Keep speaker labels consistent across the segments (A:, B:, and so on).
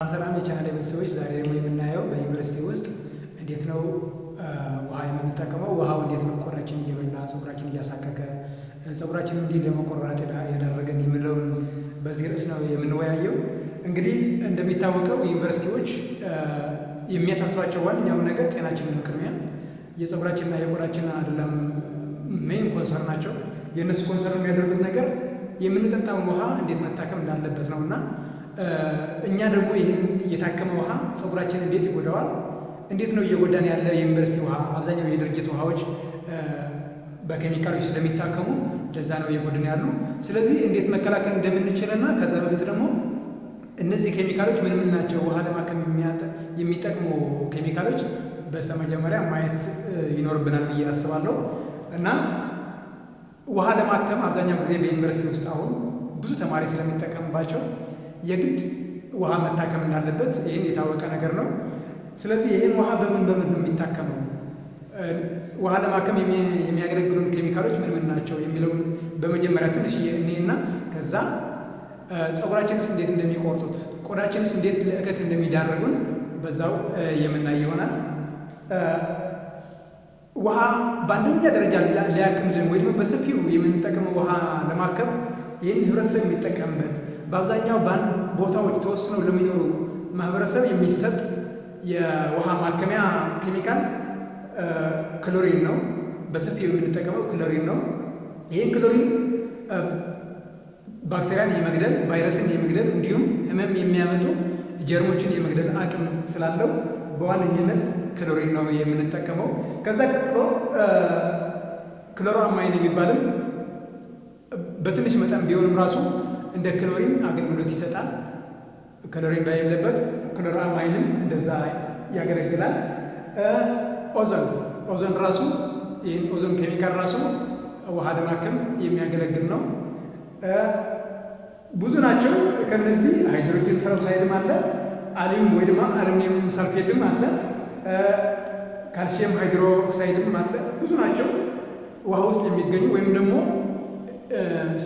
A: ሰላም የቻናል ቤተሰቦች፣ ዛሬ ደግሞ የምናየው በዩኒቨርሲቲ ውስጥ እንዴት ነው ውሃ የምንጠቀመው፣ ውሃው እንዴት ነው ቆዳችን እየበላ፣ ፀጉራችን እያሳከከ፣ ፀጉራችን እንዲህ ለመቆራረጥ ያደረገን የሚለውን በዚህ ርዕስ ነው የምንወያየው። እንግዲህ እንደሚታወቀው ዩኒቨርሲቲዎች የሚያሳስባቸው ዋነኛው ነገር ጤናችን ነው። ቅድሚያ የፀጉራችንና የቆዳችን አይደለም main concern ናቸው። የእነሱ concern የሚያደርጉት ነገር የምንጠጣውን ውሃ እንዴት መታከም እንዳለበት ነው። እና እኛ ደግሞ ይህን የታከመ ውሃ ፀጉራችን እንዴት ይጎዳዋል? እንዴት ነው እየጎዳን ያለ የዩኒቨርሲቲ ውሃ? አብዛኛው የድርጅት ውሃዎች በኬሚካሎች ስለሚታከሙ ለዛ ነው እየጎዳን ያሉ። ስለዚህ እንዴት መከላከል እንደምንችልና ከዛ በፊት ደግሞ እነዚህ ኬሚካሎች ምን ምን ናቸው፣ ውሃ ለማከም የሚጠቅሙ ኬሚካሎች በስተመጀመሪያ ማየት ይኖርብናል ብዬ አስባለሁ። እና ውሃ ለማከም አብዛኛው ጊዜ በዩኒቨርሲቲ ውስጥ አሁን ብዙ ተማሪ ስለሚጠቀምባቸው የግድ ውሃ መታከም እንዳለበት ይህን የታወቀ ነገር ነው። ስለዚህ ይህን ውሃ በምን በምን ነው የሚታከመው፣ ውሃ ለማከም የሚያገለግሉን ኬሚካሎች ምን ምን ናቸው የሚለውን በመጀመሪያ ትንሽ እኔና ከዛ ፀጉራችንስ እንዴት እንደሚቆርጡት፣ ቆዳችንስ እንዴት ለእከክ እንደሚዳርጉን በዛው የምናይ ይሆናል። ውሃ በአንደኛ ደረጃ ሊያክምልን ወይ ደግሞ በሰፊው የምንጠቀመው ውሃ ለማከም ይህን ህብረተሰብ የሚጠቀምበት፣ በአብዛኛው በአንድ ቦታዎች ተወስነው ለሚኖሩ ማህበረሰብ የሚሰጥ የውሃ ማከሚያ ኬሚካል ክሎሪን ነው። በሰፊው የምንጠቀመው ክሎሪን ነው። ይህን ክሎሪን ባክቴሪያን የመግደል፣ ቫይረስን የመግደል፣ እንዲሁም ህመም የሚያመጡ ጀርሞችን የመግደል አቅም ስላለው በዋነኝነት ክሎሪን ነው የምንጠቀመው። ከዛ ቀጥሎ chloramine የሚባልም በትንሽ መጠን ቢሆንም ራሱ እንደ ክሎሪን አገልግሎት ይሰጣል። ክሎሪን በሌለበት chloramine ም እንደዛ ያገለግላል። ኦዞን ራሱ፣ ይህን ኦዞን ኬሚካል ራሱ ውሃ ለማከም የሚያገለግል ነው። ብዙ ናቸው። ከነዚህ hydrogen peroxide ም አለ፣ alum ወይ ደግሞ aluminum sulfate ም አለ፣ calcium hydroxide ም አለ። ብዙ ናቸው ውሃ ውስጥ የሚገኙ ወይም ደግሞ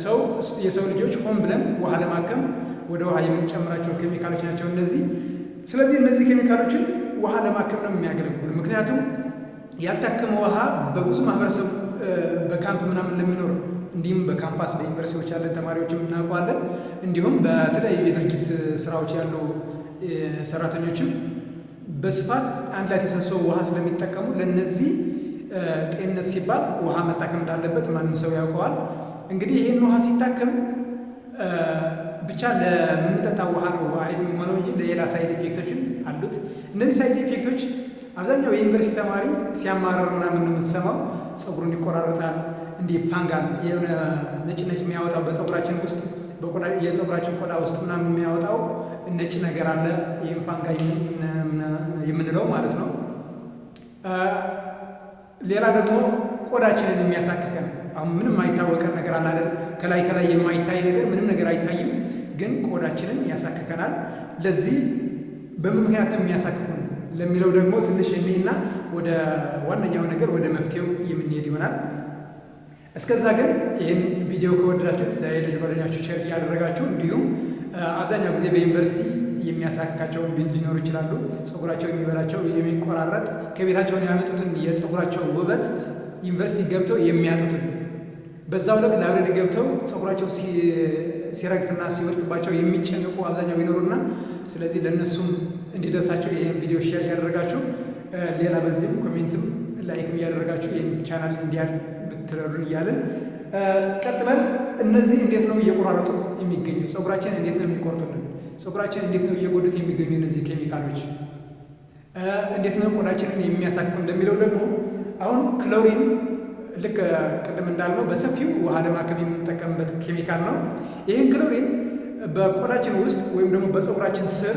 A: ሰው የሰው ልጆች ሆን ብለን ውሃ ለማከም ወደ ውሃ የምንጨምራቸው ኬሚካሎች ናቸው እነዚህ። ስለዚህ እነዚህ ኬሚካሎችን ውሃ ለማከም ነው የሚያገለግሉ። ምክንያቱም ያልታከመ ውሃ በብዙ ማህበረሰብ፣ በካምፕ ምናምን ለሚኖር፣ እንዲሁም በካምፓስ በዩኒቨርሲቲዎች ያለን ተማሪዎችም እናውቀዋለን። እንዲሁም በተለያዩ የድርጅት ስራዎች ያሉ ሰራተኞችም በስፋት አንድ ላይ ተሰብስበው ውሃ ስለሚጠቀሙ ለነዚህ ጤንነት ሲባል ውሃ መታከም እንዳለበት ማንም ሰው ያውቀዋል። እንግዲህ ይህን ውሃ ሲታከም ብቻ ለምንጠጣው ውሃ ነው አሪፍ የሚሆነው እንጂ ለሌላ side effect ኦችን አሉት። እነዚህ side effect ኦች አብዛኛው የዩኒቨርሲቲ ተማሪ ሲያማረር ምናምን ነው የምትሰማው። ፀጉሩን ይቆራረጣል። እንዲህ fungal የሆነ ነጭ ነጭ የሚያወጣው በፀጉራችን ውስጥ፣ የፀጉራችን ቆዳ ውስጥ ምናምን የሚያወጣው ነጭ ነገር አለ። ይህም fungi የምንለው ማለት ነው። ሌላ ደግሞ ቆዳችንን የሚያሳክከን፣ አሁን ምንም የማይታወቀን ነገር አለ አይደል? ከላይ ከላይ የማይታይ ነገር፣ ምንም ነገር አይታይም፣ ግን ቆዳችንን ያሳክከናል። ለዚህ በምን ምክንያት ነው የሚያሳክኩን ለሚለው ደግሞ ትንሽ የሚና ወደ ዋነኛው ነገር ወደ መፍትሄው የምንሄድ ይሆናል። እስከዛ ግን ይህን ቪዲዮ ከወደዳችሁት ለሌሎች ጓደኛችሁ share እያደረጋችሁ፣ እንዲሁም አብዛኛው ጊዜ በዩኒቨርሲቲ የሚያሳክካቸው ሊኖሩ ይችላሉ። ፀጉራቸው የሚበላቸው፣ የሚቆራረጥ፣ ከቤታቸውን ያመጡትን የፀጉራቸው ውበት ዩኒቨርሲቲ ገብተው የሚያጡትን፣ በዛው ልክ library ገብተው ፀጉራቸው ሲረግፍና ሲወድቅባቸው የሚጨንቁ አብዛኛው ይኖሩና፣ ስለዚህ ለእነሱም እንዲደርሳቸው ይህን ቪዲዮ share እያደረጋችሁ፣ ሌላ በዚህም comment ም like ም እያደረጋችሁ ይህን ቻናል እንዲያድግ ብትረዱን እያልን ቀጥለን እነዚህ እንዴት ነው እየቆራረጡ የሚገኙ፣ ፀጉራችን እንዴት ነው የሚቆርጡልን፣ ፀጉራችን እንዴት ነው እየጎዱት የሚገኙ፣ እነዚህ ኬሚካሎች እንዴት ነው ቆዳችንን የሚያሳክኩ እንደሚለው ደግሞ፣ አሁን ክሎሪን ልክ ቅድም እንዳልነው በሰፊው ውሃ ለማከም የምንጠቀምበት ኬሚካል ነው። ይህን ክሎሪን በቆዳችን ውስጥ ወይም ደግሞ በፀጉራችን ስር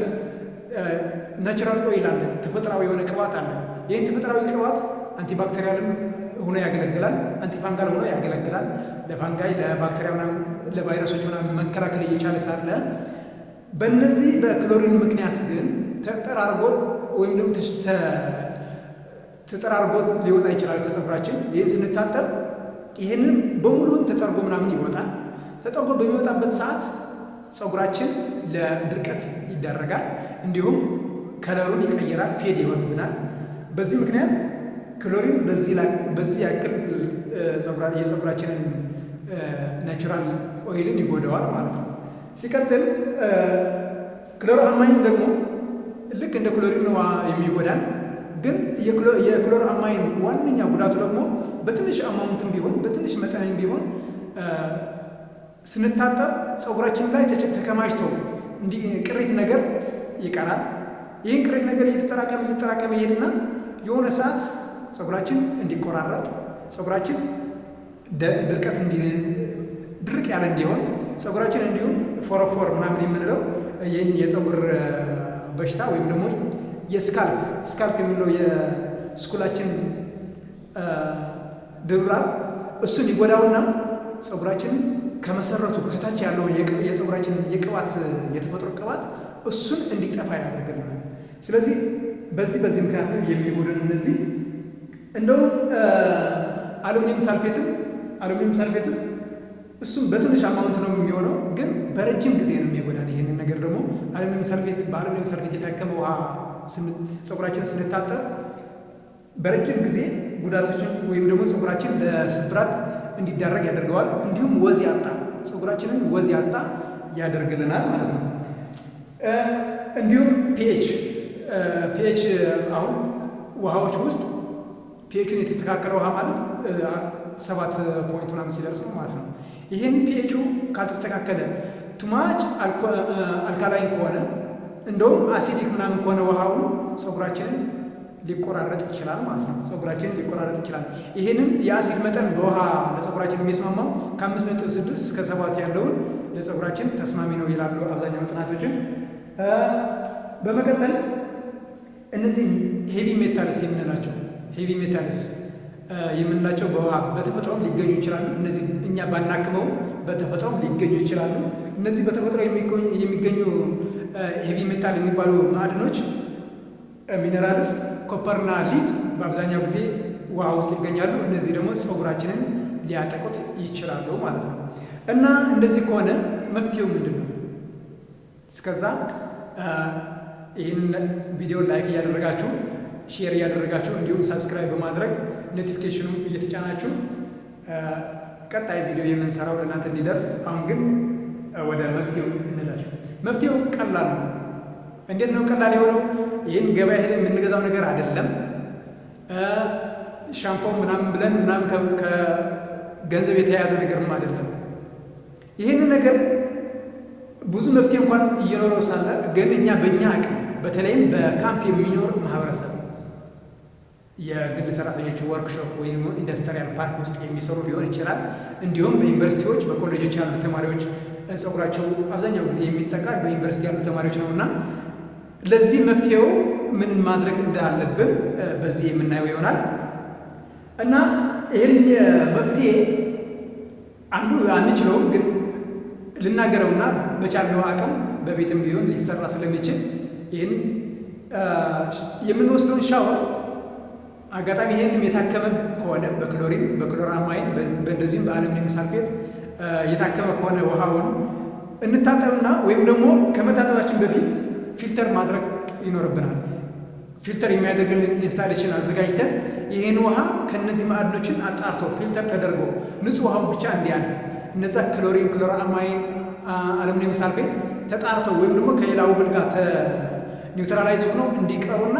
A: natural oil አለን፣ ተፈጥሯዊ የሆነ ቅባት አለን። ይህን ተፈጥሯዊ ቅባት antibacterial ም ሆኖ ያገለግላል፣ antifungal ሆኖ ያገለግላል። ለ fungi፣ ለባክቴሪያ ምናምን፣ ለቫይረሶች ምናምን መከላከል እየቻለ ሳለ በእነዚህ በክሎሪን ምክንያት ግን ተጠራርጎ ወይም ደግሞ ተጠራርጎ ሊወጣ ይችላል ከፀጉራችን። ይህን ስንታጠብ ይህንን በሙሉን ተጠርጎ ምናምን ይወጣል። ተጠርጎ በሚወጣበት ሰዓት ፀጉራችን ለድርቀት ይዳረጋል፣ እንዲሁም color ኡን ይቀይራል፣ fade ይሆንብናል። በዚህ ምክንያት ክሎሪን በዚህ ያክል የፀጉራችንን natural oil ን ይጎዳዋል ማለት ነው። ሲቀጥል chloramine ደግሞ ልክ እንደ ክሎሪን ነው የሚጎዳን። ግን የ chloramine ዋነኛ ጉዳቱ ደግሞ በትንሽ amount ም ቢሆን፣ በትንሽ መጠንም ቢሆን ስንታጠብ ፀጉራችን ላይ ተከማችቶ እንዲህ ቅሪት ነገር ይቀራል። ይህን ቅሪት ነገር እየተጠራቀመ እየተጠራቀመ ይሄድና የሆነ ሰዓት ፀጉራችን እንዲቆራረጥ፣ ፀጉራችን ድርቀት ድርቅ ያለ እንዲሆን፣ ፀጉራችን እንዲሁም ፎረፎር ምናምን የምንለው ይህን የፀጉር በሽታ ወይም ደግሞ የ scalp የምንለው የስኩላችን ድብራብ እሱን ይጎዳውና ፀጉራችንን ከመሰረቱ ከታች ያለው የፀጉራችን የቅባት፣ የተፈጥሮ ቅባት እሱን እንዲጠፋ ያደርግልናል። ስለዚህ በዚህ ምክንያት ነው የሚጎዱን እነዚህ። እንደውም aluminum sulfate ም እሱም በትንሽ amount ነው የሚሆነው፣ ግን በረጅም ጊዜ ነው የሚጎዳን። ይህንን ነገር ደግሞ aluminum sulfate በ aluminum sulfate የታከመ ውሃ ፀጉራችን ስንታጠብ በረጅም ጊዜ ጉዳቶችን ወይም ደግሞ ፀጉራችን ለስብራት እንዲዳረግ ያደርገዋል። እንዲሁም ወዝ ያጣ፣ ፀጉራችንን ወዝ ያጣ ያደርግልናል ማለት ነው። እንዲሁም pH አሁን ውሃዎች ውስጥ pH ኡን የተስተካከለ ውሃ ማለት 7 point ምናምን ሲደርስ ነው ማለት ነው። ይህን pH ኡ ካልተስተካከለ፣ too much alkaline ከሆነ፣ እንደውም acidic ምናምን ከሆነ ውሃውን ፀጉራችንን ሊቆራረጥ ይችላል ማለት ነው። ፀጉራችንን ሊቆራረጥ ይችላል። ይህንን የአሲድ መጠን በውሃ ለፀጉራችን የሚስማማው ከ5.6 እስከ 7 ያለውን ለፀጉራችን ተስማሚ ነው ይላሉ አብዛኛው ጥናቶችን። በመቀጠል እነዚህ heavy metals የምንላቸው በውሃ በተፈጥሮም ሊገኙ ይችላሉ። እነዚህ እኛ ባናክመውም በተፈጥሮም ሊገኙ ይችላሉ። እነዚህ በተፈጥሮ የሚገኙ heavy metal የሚባሉ ማዕድኖች፣ minerals፣ copper ና lead በአብዛኛው ጊዜ ውሃ ውስጥ ይገኛሉ። እነዚህ ደግሞ ፀጉራችንን ሊያጠቁት ይችላሉ ማለት ነው። እና እንደዚህ ከሆነ መፍትሄው ምንድን ነው? እስከዛ ይህንን ቪዲዮ like እያደረጋችሁ፣ share እያደረጋችሁ፣ እንዲሁም subscribe በማድረግ notification ኑ እየተጫናችሁ ቀጣይ ቪዲዮ የምንሰራው ለእናንተ እንዲደርስ። አሁን ግን ወደ መፍትሄው እንለፍ። መፍትሄው ቀላል ነው። እንዴት ነው ቀላል የሆነው? ይህን ገበያ ሄደን የምንገዛው ነገር አይደለም። ሻምፖ ምናምን ብለን ምናምን ከገንዘብ የተያያዘ ነገርም አይደለም። ይህንን ነገር ብዙ መፍትሄ እንኳን እየኖረው ሳለ ግን እኛ በእኛ አቅም፣ በተለይም በካምፕ የሚኖር ማህበረሰብ፣ የግል ሰራተኞች፣ ወርክሾፕ ወይም industrial park ውስጥ የሚሰሩ ሊሆን ይችላል። እንዲሁም በዩኒቨርሲቲዎች፣ በኮሌጆች ያሉ ተማሪዎች፣ ፀጉራቸው አብዛኛው ጊዜ የሚጠቃ በዩኒቨርሲቲ ያሉ ተማሪዎች ነው እና ለዚህ መፍትሄው ምን ማድረግ እንዳለብን በዚህ የምናየው ይሆናል። እና ይህን መፍትሄ አንዱ አንችለውም፣ ግን ልናገረውና በቻልነው አቅም በቤትም ቢሆን ሊሰራ ስለሚችል ይህን የምንወስደውን ሻወር አጋጣሚ ይህንም የታከመ ከሆነ፣ በ chlorine፣ በ chloramine፣ በእንደዚሁም በ aluminum sulfate የታከመ ከሆነ ውሃውን እንታጠብና ወይም ደግሞ ከመታጠባችን በፊት filter ማድረግ ይኖርብናል። Filter የሚያደርግልን installation አዘጋጅተን ይህን ውሃ ከነዚህ ማዕድኖችን አጣርቶ filter ተደርጎ ንጹህ ውሃውን ብቻ እንዲያልፍ፣ እነዛ chlorine፣ chloramine፣ aluminum sulfate ተጣርተው ወይም ደግሞ ከሌላ ውህድ ጋር neutralize ሆነው እንዲቀሩና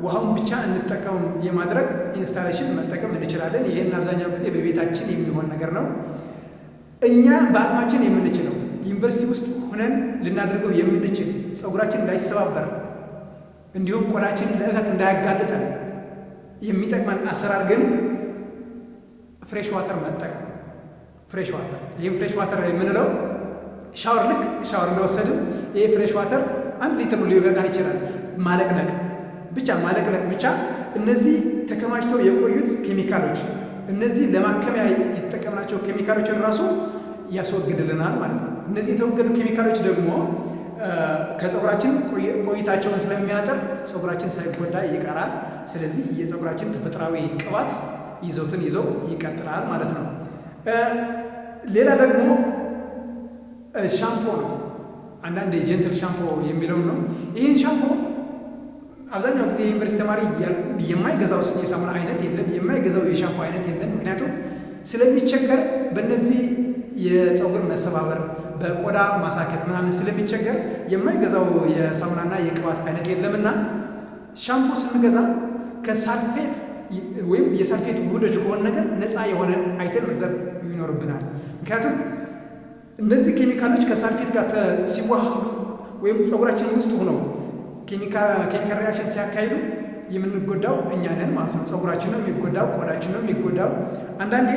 A: ውሃውን ብቻ እንጠቀም የማድረግ installation መጠቀም እንችላለን። ይህን አብዛኛው ጊዜ በቤታችን የሚሆን ነገር ነው። እኛ በአቅማችን የምንችለው፣ ዩኒቨርሲቲ ውስጥ ሆነን ልናደርገው የምንችል፣ ፀጉራችን እንዳይሰባበር እንዲሁም ቆዳችን ለእከክ እንዳያጋልጠን የሚጠቅመን አሰራር ግን fresh water መጠቀም። Fresh water፣ ይህም fresh water የምንለው ሻወር፣ ልክ ሻወር እንደወሰድን ይህ fresh water 1 ሊትር ሊበቃን ይችላል። ማለቅለቅ ብቻ፣ ማለቅለቅ ብቻ እነዚህ ተከማችተው የቆዩት ኬሚካሎች፣ እነዚህ ለማከሚያ የተጠቀምናቸው ኬሚካሎችን ራሱ ያስወግድልናል ማለት ነው። እነዚህ የተወገዱ ኬሚካሎች ደግሞ ከፀጉራችን ቆይታቸውን ስለሚያጥር ፀጉራችን ሳይጎዳ ይቀራል። ስለዚህ የፀጉራችን ተፈጥሯዊ ቅባት ይዘቱን ይዞ ይቀጥላል ማለት ነው። ሌላ ደግሞ ሻምፖ ነው። አንዳንድ የ gentle ሻምፖ የሚለውን ነው። ይህን ሻምፖ አብዛኛው ጊዜ የዩኒቨርሲቲ ተማሪ የማይገዛው የሳሙና አይነት የለም፣ የማይገዛው የሻምፖ አይነት የለም። ምክንያቱም ስለሚቸገር በእነዚህ የፀጉር መሰባበር፣ በቆዳ ማሳከክ ምናምን ስለሚቸገር የማይገዛው የሳሙናና የቅባት አይነት የለምና ሻምፖ ስንገዛ ከሳልፌት ወይም የሳልፌት ውህዶች ከሆነ ነገር ነፃ የሆነ አይተን መግዛት ይኖርብናል። ምክንያቱም እነዚህ ኬሚካሎች ከሳልፌት ጋር ሲዋሃዱ ወይም ፀጉራችን ውስጥ ሆነው chemical reaction ሲያካሂዱ የምንጎዳው እኛ ነን ማለት ነው። ፀጉራችን ነው የሚጎዳው፣ ቆዳችን ነው የሚጎዳው። አንዳንዴ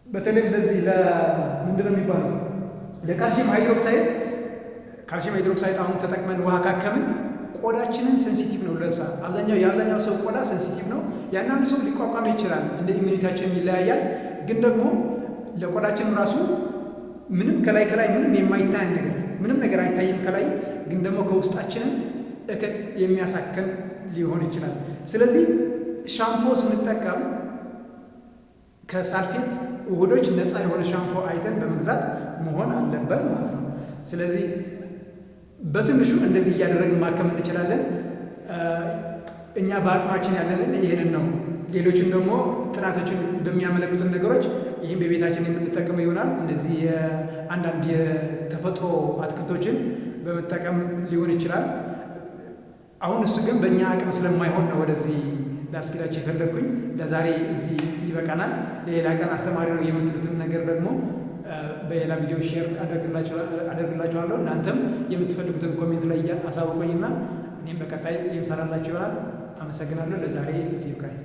A: በተለይም ለዚህ ለምንድን ነው የሚባለው ለ calcium hydroxide፣ calcium hydroxide አሁን ተጠቅመን ውሃ ካከምን ቆዳችንን sensitive ነው ለዛ። የአብዛኛው ሰው ቆዳ sensitive ነው። የአንዳንዱ ሰው ሊቋቋም ይችላል፣ እንደ immunity ያችን ይለያያል። ግን ደግሞ ለቆዳችን ራሱ ምንም ከላይ ከላይ ምንም የማይታይ ነገር፣ ምንም ነገር አይታይም ከላይ፣ ግን ደግሞ ከውስጣችንም እከክ የሚያሳከን ሊሆን ይችላል። ስለዚህ ሻምፖ ስንጠቀም ከሳልፌት ውህዶች ነፃ የሆነ ሻምፖ አይተን በመግዛት መሆን አለበት ማለት ነው። ስለዚህ በትንሹ እንደዚህ እያደረግን ማከም እንችላለን። እኛ በአቅማችን ያለንን ይህንን ነው። ሌሎችም ደግሞ ጥናቶችን በሚያመለክቱን ነገሮች ይህም በቤታችን የምንጠቀመው ይሆናል። እነዚህ አንዳንድ የተፈጥሮ አትክልቶችን በመጠቀም ሊሆን ይችላል። አሁን እሱ ግን በእኛ አቅም ስለማይሆን ነው ወደዚህ ላስኬዳቸው የፈለግኩኝ። ለዛሬ እዚህ ይበቃናል። ለሌላ ቀን አስተማሪ ነው የምትሉትን ነገር ደግሞ በሌላ ቪዲዮ share አደርግላችኋለሁ። እናንተም የምትፈልጉትን comment ላይ አሳውቁኝና እኔም በቀጣይ የምሰራላችሁ ይሆናል። አመሰግናለሁ። ለዛሬ እዚህ ይብቃኝ።